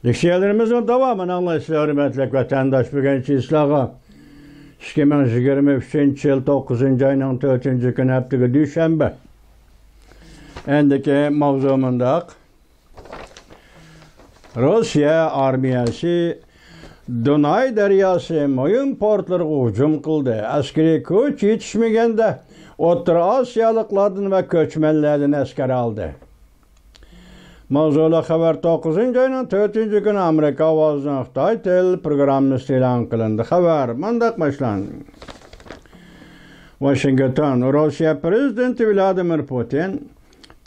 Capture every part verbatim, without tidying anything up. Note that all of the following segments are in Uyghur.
لېكسىيەلىرىمىزنىڭ داۋامىنى ئاڭلايسىز، ھۆرمەتلىك ۋەتەنداشلار. بۈگۈنكى ئىسلارغا ئىككى مىڭ يىگىرمە ئۈچىنچى يىل توققۇزىنچى ئاينىڭ تۆتىنچى كۈنى، ھەپتىگە دۈشەنبە. ئەندىكى ماۋزۇ مۇنداق. روسىيە ئارمىيەسى دۇناي دەرياسى مۇھىم پورتلىرىغا ھۇجۇم قىلدى. ئەسكىرىي كۈچ يېتىشمىگەندە، ئوتتۇرا ئاسىيالىقلاردىن ۋە كۆچمەنلەردىن ئەسكەر ئالدى. ماۋزۇلۇق خەۋەر توققۇزىنچى ئاينىڭ تۆتىنچى كۈنى ئامېرىكا ئاۋازىنىڭ خىتاي تىل پروگراممىسىدا ئېلان قىلىندى. خەۋەر مۇنداق باشلاندى. ۋاشىنگتون، روسىيە پىرېزىدېنتى ۋلادىمىر پۇتىن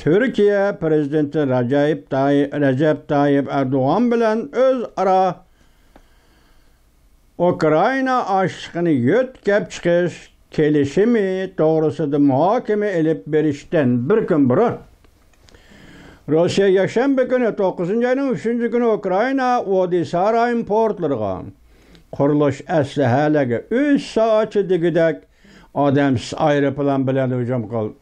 تۈركىيە پىرېزىدېنتى راجايىپ تاي-، رەجەپ تايىپ ئەردوغان بىلەن ئۆزئارا ئۇكرائىنا ئاشلىقىنى يۆتكەپ چىقىش كېلىشىمى توغرىسىدا مۇھاكىمە ئېلىپ بېرىشتىن بىر كۈن بۇرۇن، روسىيە يەكشەنبە كۈنى، توققۇزىنچى ئاينىڭ ئۈچىنچى كۈنى ئۇكرائىنا ئودېسا رايون پورتلىرىغا، قۇرۇلۇش ئەسلىھەلەرگە ئۈچ سائەتچە دېگۈدەك ئادەمسىز ئايروپىلان بىلەن ھۇجۇم قىلدى.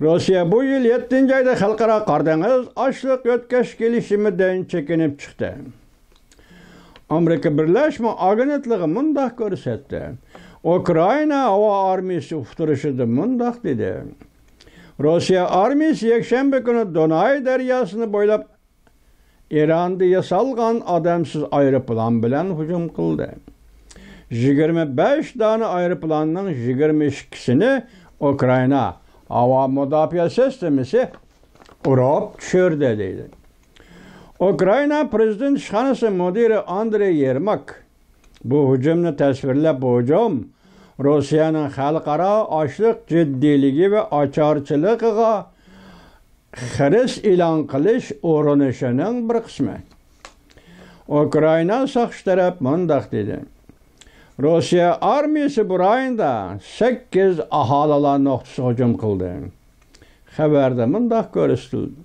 روسىيە بۇ يىل يەتتىنچى ئايدا خەلقئارا قارا دېڭىز ئاشلىق يۆتكەش كېلىشىمىدىن چېكىنىپ چىقتى. ئامېرىكا بىرلەشمە ئاگېنتلىقى مۇنداق كۆرسەتتى. ئۇكرائىنا ھاۋا ئارمىيىسى ئۇقتۇرۇشىدا مۇنداق دېدى. روسىيە ئارمىيىسى يەكشەنبە كۈنى دوناي دەرياسىنى بويلاپ ئىراندا ياسالغان ئادەمسىز ئايروپىلان بىلەن ھۇجۇم قىلدى. يىگىرمە بەش دانە ئايروپىلاننىڭ يىگىرمە ئىككىسىنى ئۇكرائىنا ھاۋا مۇداپىئە سىستېمىسى ئۇرۇپ چۈشۈردى، دەيدۇ. ئۇكرائىنا پىرېزىدېنت ئىشخانىسى مۇدىرى ئاندرېي يېرماك بۇ ھۇجۇمنى تەسۋىرلەپ، بۇ ھۇجۇم روسىيەنىڭ خەلقئارا ئاشلىق جىددىيلىكى ۋە ئاچارچىلىقىغا خىرىس ئېلان قىلىش ئۇرۇنۇشىنىڭ بىر قىسمى. ئۇكرائىنا ساقچى تەرەپ مۇنداق دېدى: روسىيە ئارمىيىسى بۇ رايوندا سەككىز ئاھالىلەر نۇقتىسىغا ھۇجۇم قىلدى. خەۋەردە مۇنداق كۆرسىتىلدى: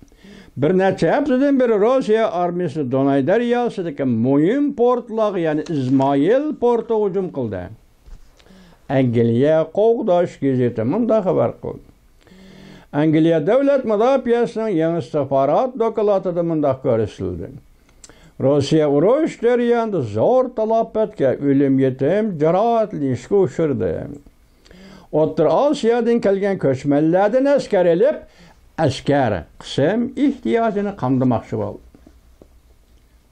بىر نەچچە ھەپتىدىن بېرى روسىيە ئارمىيىسى دوناي دەرياسىدىكى مۇھىم پورتلارغا، يەنى ئىزمائىل پورتىغا ھۇجۇم قىلدى. ئەنگلىيە قوغداش گېزىتى مۇنداق خەۋەر قىلدى. ئەنگلىيە دۆلەت مۇداپىئەسىنىڭ يېڭى ئىستىخبارات دوكلاتىدا مۇنداق كۆرسىتىلدى: روسىيە ئۇرۇش جەريانىدا زور تالاپەتكە، ئۆلۈم يېتىم، جاراھەتلىنىشكە ئۇچرىدى. ئوتتۇرا ئاسىيادىن كەلگەن كۆچمەنلەردىن ئەسكەر ئېلىپ، ئەسكەر قىسىم ئېھتىياجىنى قامدىماقچى بولدى.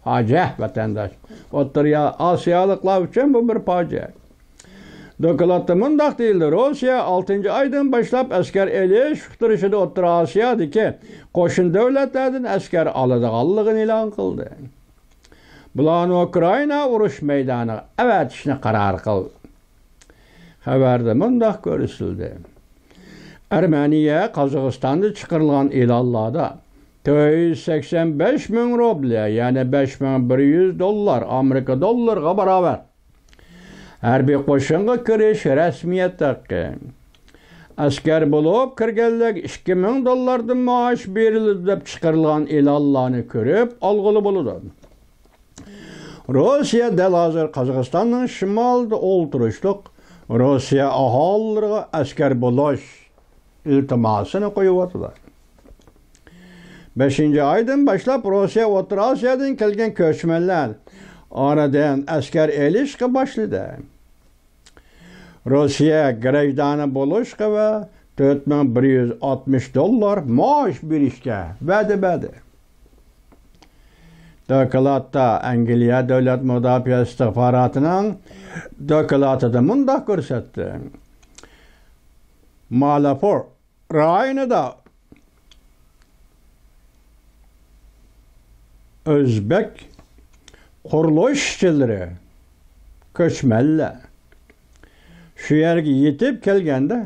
پاجىئە، ۋەتەنداش. ئوتتۇرا ئاسىيالىقلار ئۈچۈن بۇ بىر پاجىئە. دوكلاتتا مۇنداق دېيىلدى: روسىيە ئالتىنچى ئايدىن باشلاپ ئەسكەر ئېلىش ئۇقتۇرۇشىدا ئوتتۇرا ئاسىيادىكى قوشنا دۆلەتلەردىن ئەسكەر ئالىدىغانلىقىنى ئېلان قىلدى. بۇلارنى ئۇكرائىنا ئۇرۇش مەيدانىغا ئەۋەتىشنى قارار قىلدى. خەۋەردە مۇنداق كۆرسىتىلدى: ئەرمېنىيە قازاقىستاندا چىقىرىلغان ئېلانلاردا تۆت يۈز سەكسەن بەش مىڭ روبلى، يەنى بەش مىڭ بىر يۈز دوللار، ئامېرىكا دوللىرىغا باراۋەر، ھەربىي قوشۇنغا كىرىش رەسمىيەت ھەققى، ئەسكەر بولۇپ كىرگەنلەرگە ئىككى مىڭ دوللاردىن مائاش بېرىلىدۇ دەپ چىقىرىلغان ئېلانلارنى كۆرۈپ ئالغىلى بولىدۇ. روسىيە دەل ھازىر قازاقىستاننىڭ شىمالىدا ئولتۇرۇشلۇق روسىيە ئاھالىلىرىغا ئەسكەر بولۇش ئىلتىماسىنى قويۇۋاتىدۇ. بەشىنچى ئايدىن باشلاپ روسىيە ئوتتۇرا ئاسىيادىن كەلگەن كۆچمەنلەر ئارىدىن ئەسكەر ئېلىشقا باشلىدى. روسىيە گراژدانى بولۇشقا ۋە تۆت مىڭ بىر يۈز ئاتمىش دوللار مائاش بېرىشكە ۋەدە بەردى. دوكلاتتا ئەنگلىيە دۆلەت مۇداپىئە ئىستىخباراتىنىڭ دوكلاتىدا مۇنداق كۆرسەتتى: مالاپور رايونىدا ئۆزبەك قۇرۇلۇش ئىشچىلىرى، كۆچمەنلەر شۇ يەرگە يېتىپ كەلگەندە،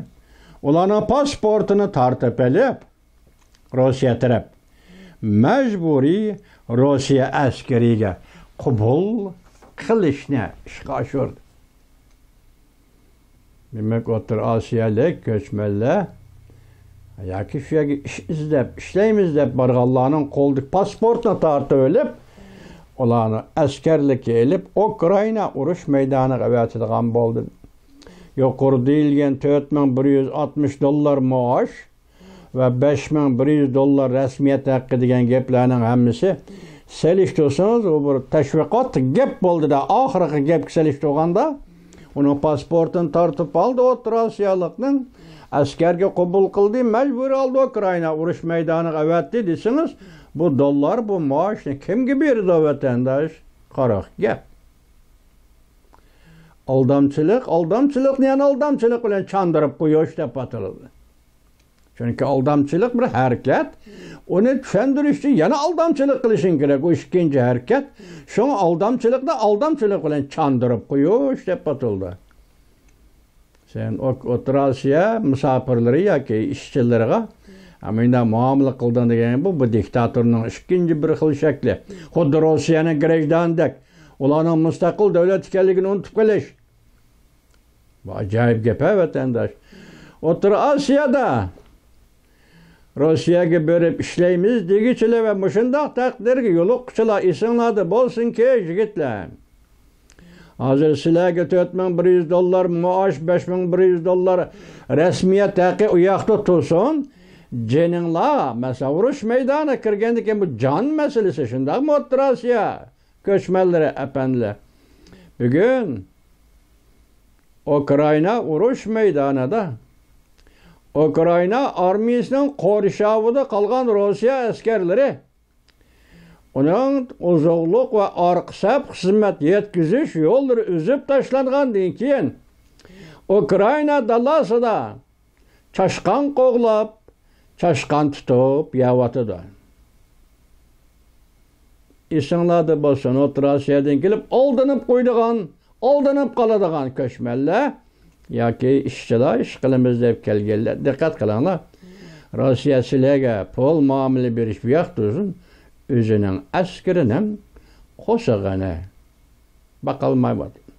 ئۇلارنىڭ پاسپورتىنى تارتىپ ئېلىپ، روسىيە تەرەپ مەجبۇرىي روسىيە ئەسكىرىگە قوبۇل قىلىشنى ئىشقا ئاشۇردى. دېمەك، ئوتتۇرا ئاسىيالىق كۆچمەنلەر ياكى شۇ يەرگە ئىش ئىزدەپ، ئىشلەيمىز دەپ بارغانلارنىڭ قولىدىكى پاسپورتنى تارتىۋېلىپ، ئۇلارنى ئەسكەرلىككە ئېلىپ، ئۇكرائىنا ئۇرۇش مەيدانىغا ئەۋەتىدىغان بولدى. يۇقىرىدا دېيىلگەن تۆت مىڭ بىر يۈز ئاتمىش دوللار مائاش ۋە بەش مىڭ بىر يۈز دوللار رەسمىيەت ھەققى دېگەن گەپلەرنىڭ ھەممىسى سېلىشتۇرسىڭىز، ئۇ بىر تەشۋىقات گەپ بولدى-دە، ئاخىرقى گەپكە سېلىشتۇرغاندا، ئۇنىڭ پاسپورتىنى تارتىپ ئالدى ئوتتۇرا ئاسىيالىقنىڭ، ئەسكەرگە قوبۇل قىلدى، مەجبۇرىي ئالدى ئۇكرائىنا ئۇرۇش مەيدانىغا ئەۋەتتى دېسىڭىز، بۇ دوللار، بۇ مائاشنى كىمگە بېرىدۇ، ۋەتەنداش؟ قاراق گەپ. ئالدامچىلىق، ئالدامچىلىقنى يەنە ئالدامچىلىق بىلەن چاندۇرۇپ قويۇش دەپ ئاتىلىدۇ. چۈنكى ئالدامچىلىق بىر ھەرىكەت، ئۇنى چۈشەندۈرۈش ئۈچۈن يەنە ئالدامچىلىق قىلىشىڭ كېرەك، ئۇ ئىككىنچى ھەرىكەت. شۇڭا ئالدامچىلىقنى ئالدامچىلىق بىلەن چاندۇرۇپ قويۇش دەپ ئاتىلىدۇ. سەن ئوك-، ئوتتۇرا ئاسىيا مۇساپىرلىرى ياكى ئىشچىلىرىغا مۇنداق مۇئامىلە قىلدىڭ دېگەن بۇ، بۇ دىكتاتورنىڭ ئىككىنچى بىر خىل شەكلى. خۇددى روسىيەنىڭ گرېژدانىدەك، ئۇلارنىڭ مۇستەقىل دۆلەت ئىكەنلىكىنى ئۇنتۇپ قېلىش. بۇ ئاجايىپ گەپ-ھە، ۋەتەنداش. ئوتتۇرا ئاسىيادا روسىيەگە بېرىپ ئىشلەيمىز دېگۈچىلەر ۋە مۇشۇنداق تەقدىرگە يولۇققۇچىلار ئېسىڭلاردا بولسۇنكى، يىگىتلەر. ھازىر سىلەرگە تۆت مىڭ بىر يۈز دوللار مائاش، بەش مىڭ بىر يۈز دوللار رەسمىيەت ھەققى ئۇ ياقتا تۇرسۇن. جېنىڭلار، مەسىلەن، ئۇرۇش مەيدانىغا كىرگەندىن كېيىن بۇ جان مەسىلىسى، شۇنداقمۇ ئوتتۇرا ئاسىيا كۆچمەنلىرى، ئەپەندىلەر؟ بۈگۈن ئۇكرائىنا ئۇرۇش مەيدانىدا، ئۇكرائىنا ئارمىيىسىنىڭ قورشاۋىدا قالغان روسىيە ئەسكەرلىرى، ئۇنىڭ ئوزۇقلۇق ۋە ئارقا سەپ خىزمەت يەتكۈزۈش يوللىرى ئۈزۈپ تاشلانغاندىن كېيىن، ئۇكرائىنا دالاسىدا چاشقان قوغلاپ، چاشقان تۇتۇپ يەۋاتىدۇ. ئېسىڭلاردا بولسۇن، ئوتتۇرا ئاسىيادىن كېلىپ ئالدىنىپ قويىدىغان، ئالدىنىپ قالىدىغان كۆچمەنلەر ياكى ئىشچىلار، ئىش قىلىمىز دەپ كەلگەنلەر، دىققەت قىلىڭلار. روسىيە سىلەرگە پۇل مۇئامىلە بېرىش بۇ ياقتا تۇرسۇن، ئۆزىنىڭ ئەسكىرىنىڭ قورسىقىنى باقالمايۋاتىدۇ.